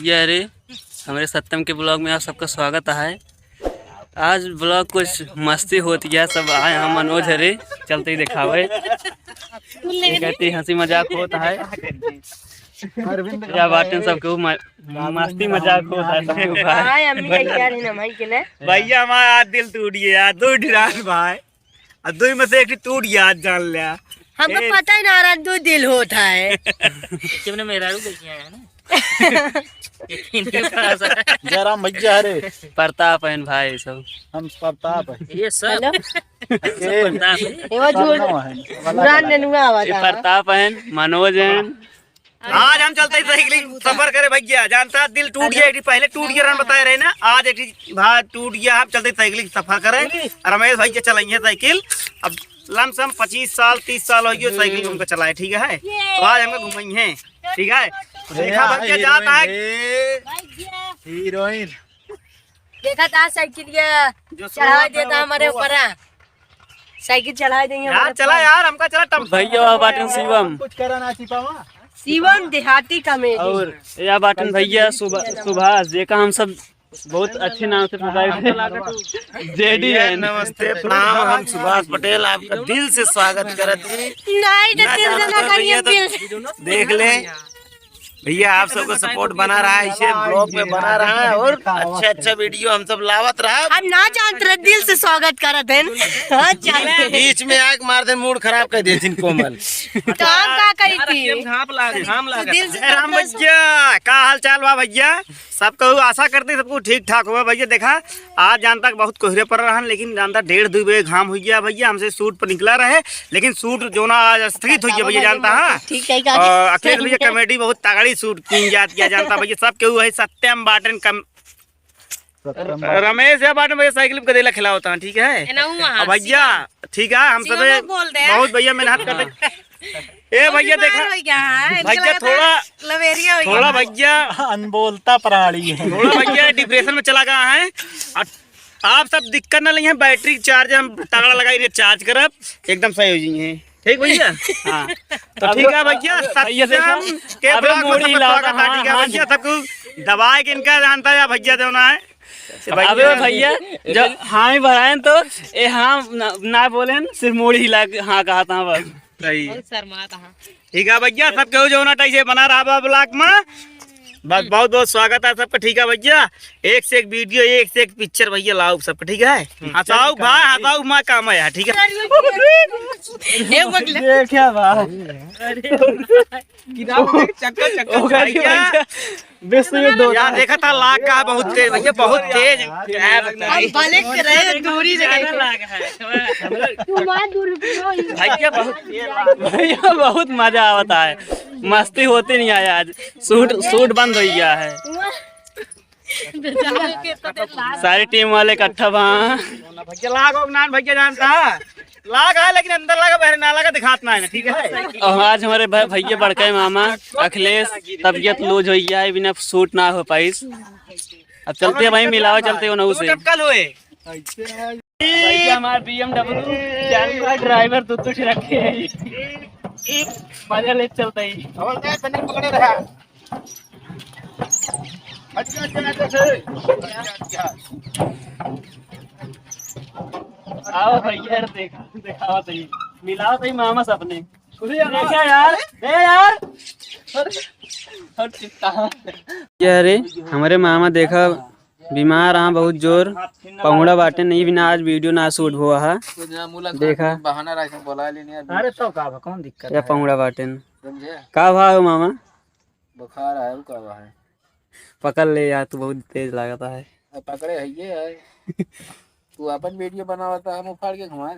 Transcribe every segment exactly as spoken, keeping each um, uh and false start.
ये अरे, हमरे सत्यम के vlog में आप सबका स्वागत है। आज vlog कुछ मस्ती होत है, सब आए हैं मनोज हरे, चलते ही देखावे। ये कहती हँसी मजाक होत है। या बाटेन सबके ऊ म-, मस्ती मजाक होत है सबके ऊपर। हाँ, हम भी तैयार हैं ना भाई के लिए। भैया हमारा आज दिल टूट गया, दो ढिरान भाई। अब दो में से एक ठे टूट गया, आज जान लिया। हमको ए। पता ही ना रहा, दो दिल होता है। तुमने मेहरारू देखी है ना? ये तीन दिल का असर है। जयराम भैया, अरे। प्रताप हैं भाई सब। हम प्रताप हैं। ये सब। हेलो। ये प्रताप है। ये वो झूठ। करना है। पुरान नेनुआ आवा ये था। प्रताप हैं, मनोज हैं। आज हम चलते ही साइकिलिंग सफर करे भैया, जानता दिल टूट गया, एक ठे पहले टूट गया रहन बताए रहे ना, आज एक ठे भाई टूट गया, हम चलते ही साइकिलिंग सफर करे। और रमेश भैया चलाइए साइकिल, अब लमसम पच्चीस साल तीस साल हो गए साइकिल हमको चलाए, ठीक है, तो आज हमको घुमाई है, ठीक है। देखा भैया जाता है। हीरोइन। देखा था साइकिल ये जो चढ़ा देता हमारे ऊपर। साइकिल चढ़ा देंगे यार, हमारे चला ऊपर। यार, हमका चला टम- भैया, वह बाटन शिवम। कुछ करा ना छिपावा। शिवम देहाती कॉमेडी। और या बाटन भैया सुभा-, सुभाष, जेका हम सब बहुत अच्छे नाम से पुकारते हैं। जेडी भैया, है। नमस्ते, प्रणाम, हम सुभाष पटेल, आपका दिल से स्वागत करत हैं। नहीं, तो ना दिल से जाना ना करिए, भैया, तो दिल। देख ले। भैया, आप सबका support बना रहा है, ऐसे vlog में बना रहा है और अच्छा अच्छा video हम सब लावत रहा। हम ना जानत रहे, दिल से स्वागत करत हैं। हाँ, चले। बीच में आके मार दे, mood खराब कर देथिन कोमल। तो हम का करी थी? घाम लाग, घाम लाग। तो दिल से जय राम भैया, का हाल चाल बा भैया? सब कहू आशा करते सबको ठीक ठाक होगा भैया। देखा आज जान तक बहुत कोहरे पर रहन, लेकिन जानता डेढ़ दो बजे घाम हो गया भैया, हमसे shoot पर निकला रहे, लेकिन shoot जो ना आज स्थगित हो गया भैया, जानता है। ठीक है, और अखिलेश भैया comedy बहुत तगड़ी shoot की जात किया जानता भैया, सब केहू है सत्यम बाटन कम रमेश या बाटन भैया साइकिल पे गदेला खिलावता है, ठीक है। ए, ना, हुआ, अब भैया, शिवम। ठीक है, हम शिवम सबे को बोल दे। बहुत भैया मेहनत करते। ए भैया, देखा, हो गया है, इनके भैया लगा था थोड़ा, लवेरिया हो गया। थोड़ा भैया अनबोलता प्राणी है। थोड़ा भैया depression में चला गया है। आ-, आप सब दिक्कत ना लेइहे, battery charge हम तगड़ा लगाई रे, charge करब, एकदम सही हो जाइए। ठीक भैया? हाँ। तो अब ठीक है भैया, अब भैया देखा, सत्यम के अबे vlog में मोड़ी सबका हिला स्वागत है, हाँ, ठीक है हाँ। भैया, सबको दबाए के इनका जानता है भैया जो ना है। अबे भैया, जब हाँ ही भराएन तो ए हाँ ना, ना बोलेन, सिर्फ मोड़ी हिला के हाँ कहा था बस। सही। बहुत शर्मात हाँ। ठीक है भैया, सब केहू जो ना टाइप से बना रहा बा vlog में। बस बहुत बहुत स्वागत है सबका, ठीक है भैया। एक से एक video, एक से एक picture भैया लाओ सबका, ठीक है। हंसाओ भाई, हंसाओ माँ काम है, ठीक है। ये बगले। ये क्या बा? चक्कर, चक्कर। ओकर भैया, भैया, विश्व युद्ध होता यार, है। देखा था लाग का बहुत तेज भैया, बहुत तेज। क्या बताएं? हम भले के रहे दूरी से। तू मार दूर। भैया बहुत तेज लाग। भैया बहुत मजा आवता है, मस्ती होती नहीं है आज। Shoot, shoot बंद हो गया है। सारी team वाले इकट्ठा बा। भैया लाग हो नान भैया जानता है। लाग है, लेकिन अंदर लाग, बाहर ना लाग, दिखात ना है, ठीक है? और आज हमारे भ-, भैया बड़का मामा अखिलेश तबीयत लूज हो गया है, बिना shoot ना हो पाइस। अब चलते हैं भाई, मिलावा चलते हैं उन्हों से। टपकल हुए। भैया हमारे B M W driver दो दो रखे हैं। मजा ले चलते ही। अच्छा, अच्छा, अच्छा, अच्छा। आओ भैया, देखा, दिखाओ तो ये। मिलाओ तो ये मामा सबने। देखा यार, ए यार। अरे, हट चुका। ये अरे, हमारे मामा देखा, बीमार हाँ बहुत जोर, पहुड़ा बाटे नहीं बिना आज video ना shoot हुआ है। देखा। बहाना रखे, बोला लेने यार। अरे तो का बा, कौन दिक्कत या है? पहुड़ा बाटे न। समझे? का भाव हो मामा? बुखार है, वो का है? पकड़ ले यार, तू बहुत तेज लागता है। अब पकड़े है ये है। तू अपन video बनावता, हम उखाड़ के घुमाए।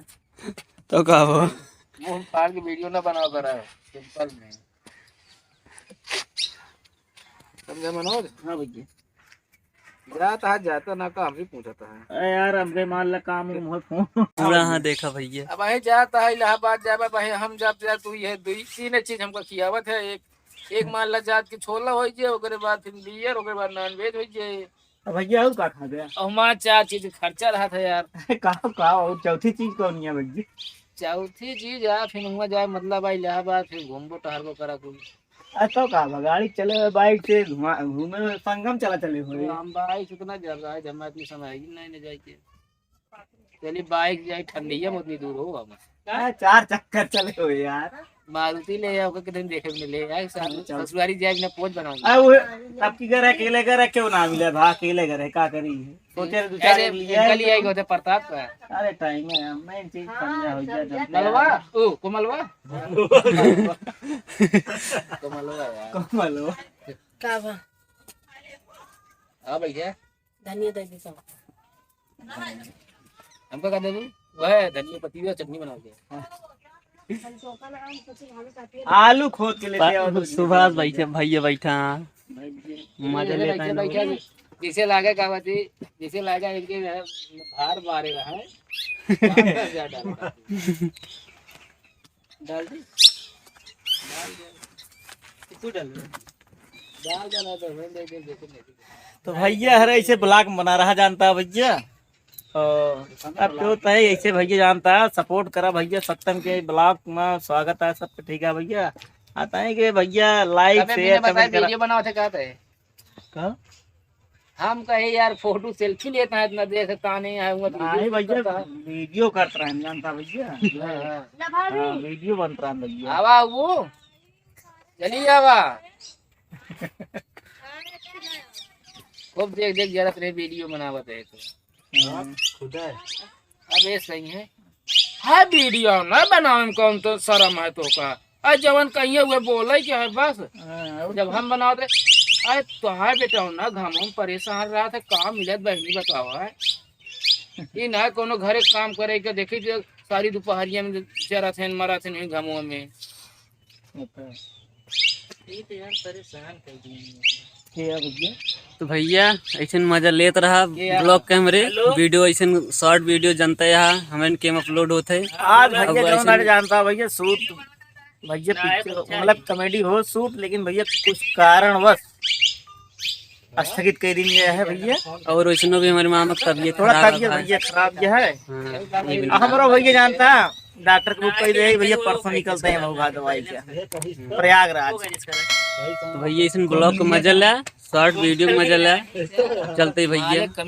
तो का हो? मुंह फाड़ के video ना बनाओ करा, simple में। समझे मनोज? हाँ भैया। जाता है, जाता ना का हमसे पूछता है। अरे यार, हमसे मान ला काम मुंह फोन। पूरा हाँ देखा भैया। अब अहे जाता है इलाहाबाद जाबे, भाई हम जाब, जाब, तू ये दुई, तीन चीज हमको खियावत है। एक एक मान ला जात के छोला होइ जे, ओकरे बाद फिर beer, ओकरे बाद non veg होइ जे। अब भैया, और का खा गया? और हमार चार चीज खर्चा रहत है यार। का, का, और चौथी चीज कौन है भैया? चौथी चीज यार, फिर हुआ जाए, मतलब, आ इलाहाबाद, फिर घूमबो टहरबो करा कुल। अरे तो का बा, गाड़ी चले हुए, बाइक से घुमा-, घूमे हुए, संगम चला चले हुए। तो हम बाइक से उतना जब रहा है, जब मैं इतनी समय आई नहीं, नहीं जाए के। चलिए बाइक जाए, ठंडिया में उतनी दूर हो हम। अरे चार चक्कर चले हुए यार। मारुति ले आओ, ओके कितने देखे भी नहीं ले आए, साथ में चल। ससुरारी जाए बिना पोज बनाऊंगा। अरे वो सबकी घर है, अकेले घर है, क्यों ना मिले भा, अकेले घर है, का करी? सोचे दो चार अरे, एक लिए इनका लिए आएगा। आएगा उधर प्रताप का। अरे टाइम है, मैं चीज समझा हो गया जब मलवा, ओ, कोमलवा। कोमलवा यार। कोमलवा। का बा? हाँ भैया। धनिया दे दी सब। हमका का देबू? वह धनिया पत्ती और चटनी बना के। आलू खोद के लेते आओ तो सुभाष बैठे, भैया बैठा, मजा लेता है। बैठा, जैसे लागे का बात है, जैसे लागे इनके भार मारे रहा है। डाल दी। डाल दे। तू डाल दे। डाल दे ना तो हम दे दे, देखो नहीं। तो भैया हरे ऐसे ब्लॉग बना रहा जानता है भैया। तो अब तो तय ऐसे भैया जानता है, सपोर्ट करा भैया। सत्यम के ब्लॉग में स्वागत है सबके, ठीक है भैया। आता है कि भैया लाइक अबे शेयर बिना बताए कमेंट करा। वीडियो बनाओ थे कहते हैं। का? हम कहे यार फोटो सेल्फी लेता है, इतना देर से ताने आए हुए तो नहीं वीडियो भैया, करता है। वीडियो करत रहे जानता भैया। हाँ, हाँ। हाँ, वीडियो बनत रहे भैया। आवा वो, चली आवा। खूब देख देख जरा तेरे वीडियो बनावत है तो। हाँ, खुदा है। अब ये सही है। हाँ, वीडियो ना बनावे में कौन तो शर्म है तो का? अरे जवन कहिए हुए बोले के है बस। हाँ, और जब हम बनावत रहे, अरे तो है बेटा ना, घामों में परेशान रहा था, का मिलत बहनी बतावा है। ई ना कोनो घरे काम करे के देखी जे सारी दोपहरिया में जरा थे मरा थे नहीं घामों में। अच्छा। ये तो यार परेशान कर दिए हैं। के है भैया? तो भैया ऐसे मजा लेत रहा के है? ब्लॉग कैमरे हेलो। वीडियो ऐसे शॉर्ट वीडियो जनते यहाँ हमन के में अपलोड होत है। आज अब भैया ऐसे जौन जानता भैया शूट भैया ना, पिक्चर कुछ मतलब नहीं। कॉमेडी हो शूट, लेकिन भैया कुछ कारणवश स्थगित कर दिन गया है भैया। और वैसनो भी हमारे मामा की तबीयत थोड़ा खराब तबीयत है। भैया खराब जो है। हाँ, ये भी हमारा भैया जानता है, डॉक्टर को कह दे भैया परसों निकलते हैं मऊगा दवाई का प्रयागराज। तो भैया इसन ब्लॉग को मजा ला, शॉर्ट वीडियो को मजा ला, चलते भैया।